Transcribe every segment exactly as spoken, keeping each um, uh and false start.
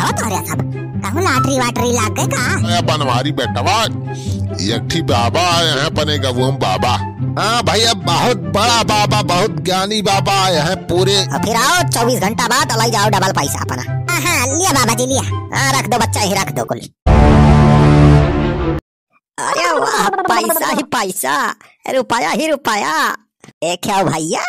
बतावा तोहरे सब, कहूँ lottery वाटरी लाग गए का? अरे बनवारी बेटवा, एक ठी बाबा आए हैं अपने गबुआ में बाबा। हाँ भैया, बहुत बड़ा बाबा, बहुत ज्ञानी बाबा आए हैं पूरे। और फिर आओ चउबीस घंटा बाद, लाई जाओ double पैसा अपना। हाँ, हाँ, लिया बाबा जी, लिया। हाँ, रख दो बच्चा, ही रख दो कुल। अरे वाह, पैसा ही पैसा, रुपया ही रुपया। ए क्या भैया,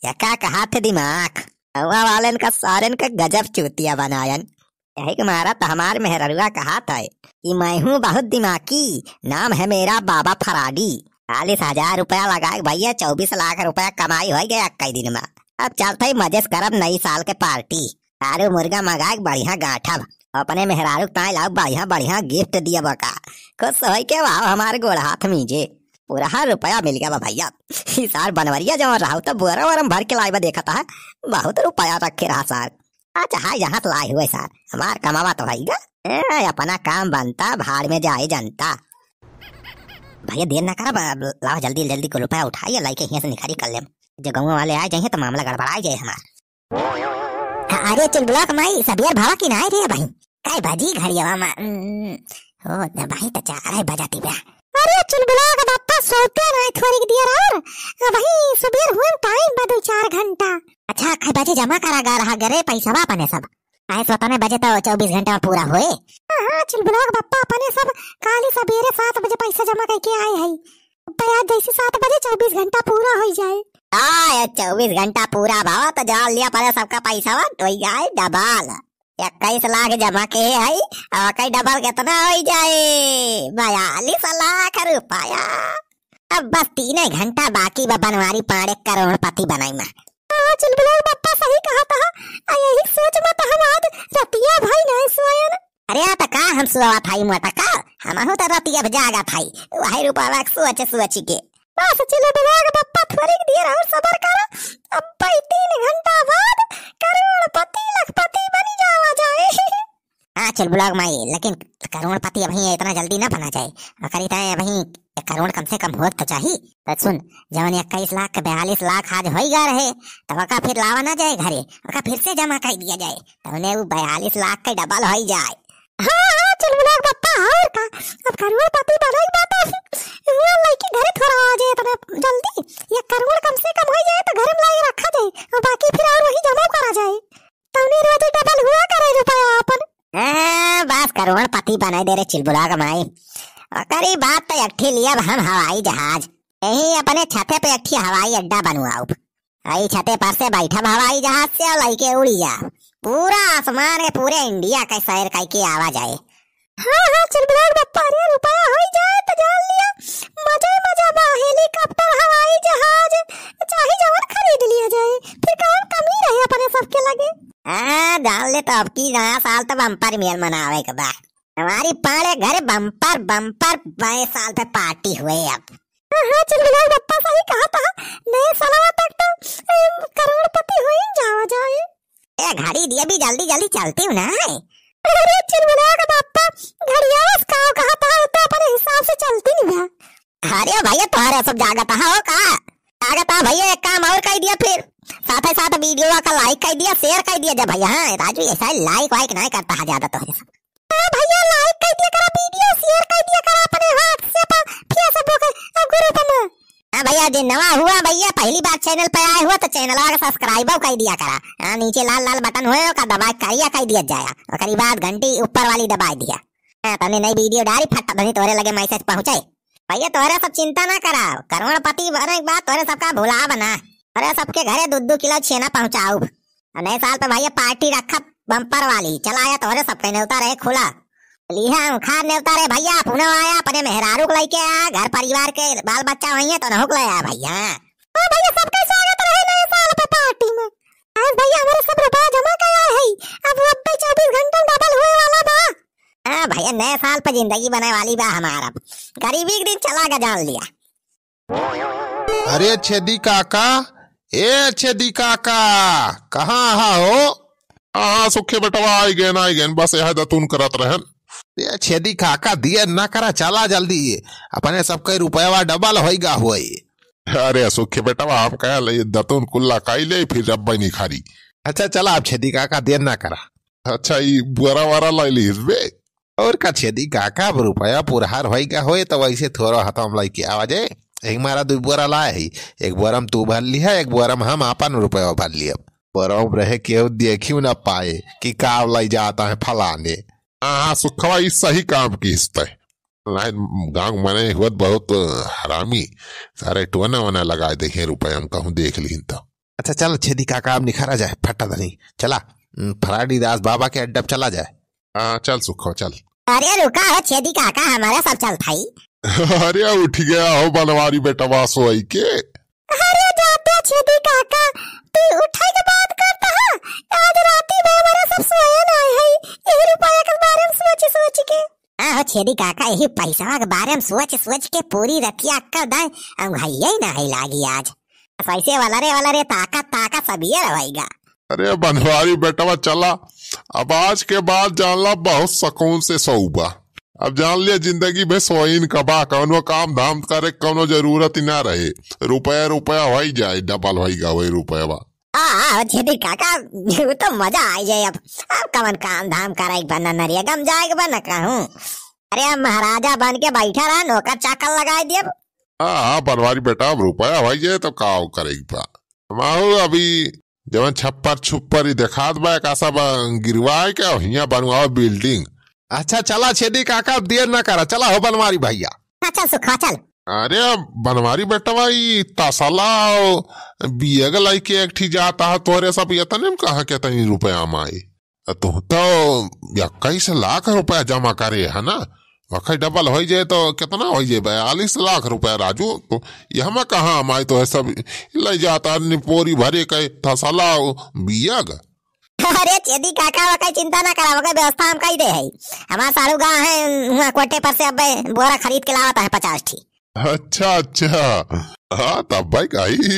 ये का कहा थे दिमाग? गौवा वालन का सारन का गजब चूतिया बनायन। यही के मारा तो हमार मेहररुआ कहा था कि मैं हूँ बहुत दिमागी, नाम है मेरा बाबा फराडी। चालीस हजार रुपया लगा के भैया, चउबीस लाख रुपया कमाई होइ गया कई दिन में। अब चलत ही मजे से करब नई साल के party। दारू मुर्गा मंगाए के बढ़िया गांठब, अपने मेहरारू के ताई लाओ बढ़िया बढ़िया gift दिया बका। खुश होई के वाह हमारे गोड़ हाथ मीजे। पूरा रुपया मिल गया बा भैया। ई सार बनवरिया जवन रहा तो बोरा वोरा में भर के लाए बा, देखा था बहुत रुपया रखे रहा सार। अच्छा हाय जहाँ से लाए हुए सार, हमार कमावा तो भैया। ए, अपना काम बनता, भाड़ में जाए जनता। भैया देर ना करा, लाओ जल्दी जल्दी को रुपया उठाइए, लाइके हियाँ से निखारी कर लेम। जो गौवा वाले आ जाइए तो मामला गड़बड़ाई जाए हमार। अरे चुलबुला के माई, सबेर भवा कि नाय रे अबहीं? काई बजी घड़ियावा मा? हम्म, ओ, अबहीं त चार बजती बा। अरे चुलबुला के बप्पा, सोते नाय थोड़ी देर और, अबहीं सबेर हुआ time बा दो चार घंटा। अच्छा, काई बजे जमा करा गा रहा गरे पैसवा अपने सब? आए सोतने बजे तो चउबीस घंटा पूरा होए। हाँ, हाँ, चुलबुला के बप्पा अपने सब काली सबेरे सात बजे पैसा जमा करके आए हैं। भैया जैसे सात बजे चउबीस घंटा पूरा होइ जाए। आ, ये चउबीस घंटा पूरा भवा तो जान लिया पहले सबका पैसा होइ जाए double। इक्कीस लाख जमा के है, और कई double कितना होइ जाए? बयालीस लाख रुपया। अब बस तीन घंटा बाकी बा बनवारी पाड़े करोड़पति बनाई में। हाँ, चुलबुला बप्पा सही कहा था। आ, यही सोच में तो हम आज रतिया भई नहीं सोयन। अरे, आ त का हम सोवत हई मोटका? हमहू त रतिया भर जागत हई, वही रूपवा के सोच सोच के। बस चुलबुला के बप्पा, थोड़ी देर और सबर करो, अब भाई तीन घंटा बाद करोड़पति लखपति बनी जावा जाए। हाँ, चुलबुला के माई, लेकिन करोड़पति अबहीं इतना जल्दी ना बना जाए। ओकरी ताई अबहीं एक करोड़ कम से कम होत तो चाही। तो सुन, जवन इक्कीस लाख के बयालीस लाख आज होई गा रहे, तब ओका फिर लावा ना जाए घरे, ओका फिर से जमा कर दिया जाए। तउने उ बयालीस लाख के double होई जाए। हाँ, हाँ, चुलबुला के बप्पा, और का? अब करोड़पति बनई बा तो वो लइके घरे थोड़ा आ जाए इतना जल्दी। एक करोड़ कम से कम होई जाए तो घर में लाई रखा जाए और बाकी फिर और वही जमा करा जाए। तउने रोज double हुआ करे रुपया अपन। हाँ, बस करोड़पति बनाई दे रे चुलबुला के माई। ओकरी बात तो एक ठी लियब हम हवाई जहाज। यही अपने छते पे एक ठी हवाई अड्डा बनवाउब। आई छते पर से बैठब हवाई जहाज से और लइके उड़ी जा। पूरा आसमान के, पूरे India के सैर कइके आवा जाए। हाँ, हाँ, चुलबुला के बप्पा, अरे रुपया होई जाए तो जान लिया, मजे मजा बा, helicopter, हवाई जहाज, चाहे जवन खरीद लिया जाए, फिर कौन कमी रहे अपने सबके लगे। हाँ, जान ले तो अब की नया साल तो bumper मेल मनावे के बा। हमारी पाड़े घर bumper, bumper नए साल पे party हुए अब। हाँ, हाँ, चुलबुला बप्पा सही कहा था। नए सालवा तक तो, अम, करोड़पति हो ही जावा जाए। ए, घड़ी दिए भी जल्दी जल्दी चलती हूँ ना है। अरे चुलबुला का बप्पा, घड़िया बस काव कहा था, वो तो अपने हिसाब से चलती नहीं है। अरे भैया, तोहरे सब जागत हो का? जागत है भैया, एक काम और कह दिया फिर, साथ ही साथ video का like कह दिया, share कह दिया जब भैया। हाँ राजू, ऐसा ही like वाइक नहीं करता है ज्यादा तोहरे सब। हाँ भैया, like कर दिया करा, video share कर दिया करा अपने WhatsApp, Facebook, अ, group में। हाँ भैया, जे नवा हुआ भैया, पहली बार channel पे आए हुआ तो channel का subscribe कर दिया करा। हाँ, नीचे लाल लाल button हुए, ओका दबा के करिया कर दिया जाया, ओकरी बाद घंटी ऊपर वाली दबा दिया। हाँ, तने नई video डाली, फट तनी तोरे लगे message पहुँचे। भैया, तोरे सब चिंता ना करा, करोड़पति बने के बाद तोरे सबका भुला बना, तोरे सबके घरे दू दू किलो छेना पहुँचाऊब। और नए साल पे भैया party रखब bumper वाली। चला आया तोहरे सबके नेवता रहे खुला। लिहा उखार नेवता रे भैया, पुनव आया, अपने मेहरारू को लेके आ, घर परिवार के बाल बच्चा वही है तो नहुक ले आया भैया। हाँ भैया, सबका स्वागत रहे नए साल पे party में। आज भैया हमारे सब रुपया जमा कराया है, अब अब चउबीस घंटा double हुए वाला बा। हाँ भैया, नए साल पे जिंदगी बने वाली बा हमारा। गरीबी के दिन चला गया जान लिया। अरे छेदी काका, ए छेदी काका, कहाँ हा हो? हाँ, हाँ, सुखे बेटवा, आई गएन, आई गएन, बस यह दतुन करत रहन। ए छेदी काका, दिया ना करा, चला जल्दी, अपने सबके रुपया double होई गा होई। अरे सुखे बेटवा, हम कह ले दतुन कुल्ला काई ले, फिर रब्बे निखारी। अच्छा चला, अब छेदी काका, देर ना करा। अच्छा, ई बोरा वारा लाई लिहिस बे? और का छेदी काका, अब रुपया पुरहर होई गा होए, तो वैसे थोड़ा हथवा में लइके आवा जे। एक मारा दुई बोरा लाए ही, एक बोरा में तू भर लिहा, एक बोरा में हम आपन रुपया भर लियब। बोरा में रहे केहू देखियो ना पाए कि का लई जाता है फलाने। हाँ, हाँ, सुखवा, ई सही काम किहिस तै। लाइन गाँव मने हुअत बहुत हरामी, सारे टोना वोना लगा दे हैं रुपया, हम कहूँ देख लिहिन तो। अच्छा चल छेदी काका, अब निखरा जाए, फटा धनी। चला, उम, फराडी दास बाबा के अड्डा पे चला जाए। हाँ, चल सुखो, चल। अरे रुका हो छेदी काका, हमारे सब चलत हई। अरे उठ गया हो बनवारी बेटवा सोई के। अरे जाता छेदी काका, तू उठे के बात करता है। आज राती भर हमारे सब सोए ना है, यही रुपया के बारे में सोच सोच के। हाँ हो छेदी काका, यही पैसवा के बारे में सोच सोच के पूरी रतिया कर दाए, हम हइये ना है लागी आज। पैसे वाला रे, वाला रे, ताका, ताका सब ये रहेगा। अरे बनवारी बेटवा चला, अब आज के बाद जान ला बहुत सुकून से सोउबा। अब जान लिया जिंदगी में सोइन कबा, कौनो काम धाम करे, कौनो जरूरत ही ना रहे, रुपया रुपया होई जाए, डबल होई गा वही रुपया। आ, आ, छेदी काका, वो तो मजा आ जाए। अब, अब कवन काम धाम करे के बा, न नरिया गम जाए के बा, न कहूँ। अरे हम महाराजा बन के बैठा रहा, नौकर चाकर लगाए दियब। हाँ, हाँ, बनवारी बेटा, अब रुपया होई जाए तो का करे के बा। माहू अभी जवन छप्पर छुप्पर ही देखात बा, का सब गिरवाए के हियाँ बनवाओ building। अच्छा चला छेदी काका, अब देर ना करा, चला हो बनवारी भैया। हाँ, चल सुखा, चल। अरे बनवारी बेटवा, ई तसला और बियग लइके एक ठी जाता है, तोहरे सब यतने में कहाँ के तनी रुपया माई। तू तो इक्कीस लाख रुपया जमा करे है ना, वखई डबल होई जाए तो कितना होई जाए? बयालीस लाख रुपया राजू। तो यहमा कहाँ माई तो है सब ले जाता, निपोरी भरे के तसला बियग। अरे छेदी काका, वकई चिंता ना करा, वकई व्यवस्था हम कई दे है। हमार साढ़ू गा है, हुआ कोटे पर से अबे बोरा खरीद के लावत है पचास ठी। अच्छा, अच्छा। हाँ, तब भाई कही,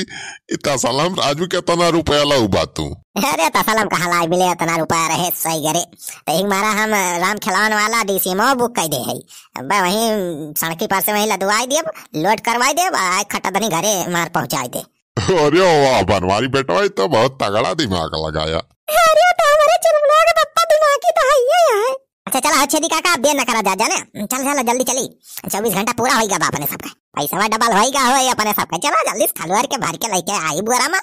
ई तसलम राजू केतना रुपया लऊ बा तू? अरे, तसलम कहाँ लाई मिले, इतना रुपया रहे सही करे। तो एक मारा हम राम खिलौन वाला डीसी में बुक कर दे है। अब वहीं सड़की पर से वहीं लदवाई देब, लोड करवाई देब, आ खट्टा धनी घरे मार पहुँचाई दे। अरे वाह, बनवारी बेटवा, ई तो बहुत तगड़ा दिमाग लगाया। अरे, तो हमारे चुलबुला के पप्पा दिमागी तो है ही है। अच्छा, चला हो छेदी काका, अब देर न करा जा, जाने। चल, चल, जल्दी चली। चउबीस घंटा पूरा होई गा बा अपने सबका। पैसा डबल होई गा होए अपने सबका। चला, जल्दी से खलुअर के भर के लेके आई बोरा में।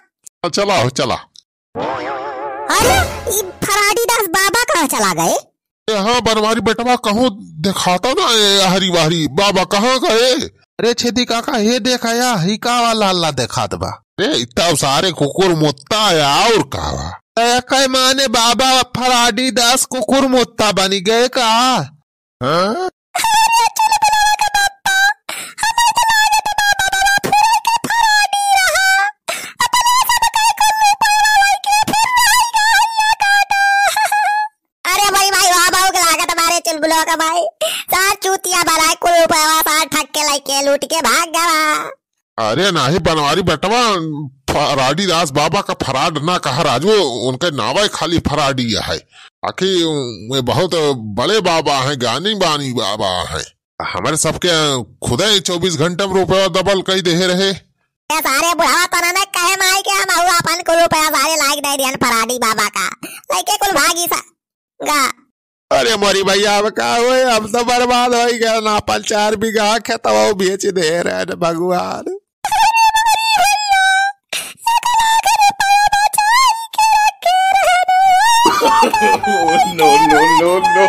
चला हो, चला। अरे, ई फराडी दास बाबा कहाँ चला गए? ए, हाँ, बनवारी बेटवा, कहूँ देखाता ना, ए, हरी बहरी, बाबा कहाँ गए? अरे छेदी काका, हे देख आया, ही का वाला हल्ला देखात बा? ए, इतना सारे कुकुर मुत्ता है, और का बा? ए, कई माने बाबा फराडी दास कुकुर मुत्ता बनी गए का? हाँ? अरे चुलबुलवा का पप्पा, हमें तो लागे तो बाबा, बाबा फुराई के फराडी रहा। अपने सब कई कुल्लू पावा लइके फिर रही गइया काटा। अरे भाई, भाई, वाह, बाबू के लागत हमारे चुलबुलवा का भाई। सार चूतिया बनाए, कुल रुपया सार ठग के लइके, लूट के भाग गवा। अरे नाही बनवारी बेटवा, फराडी दास बाबा का फराड ना कहा राजू, उनके नावे खाली फराडी है। आखिर वे बहुत बड़े बाबा हैं, गानी बानी बाबा हैं। हमारे सबके खुदे चउबीस घंटा में रुपया डबल कई देहे रहे। ए सारे बुढ़ावा तोरा ने कहे माई के हम हुआ अपन कुल रुपया सारे लाइक दे दियन फराडी बाबा का। लइके कुल भागी सा गा। अरे मोरी भैया, अब का होए, हम तो बर्बाद होई गए ना, अपन चार बीघा खेतवा बेच दे रहे न भगवान। No, no, no, no।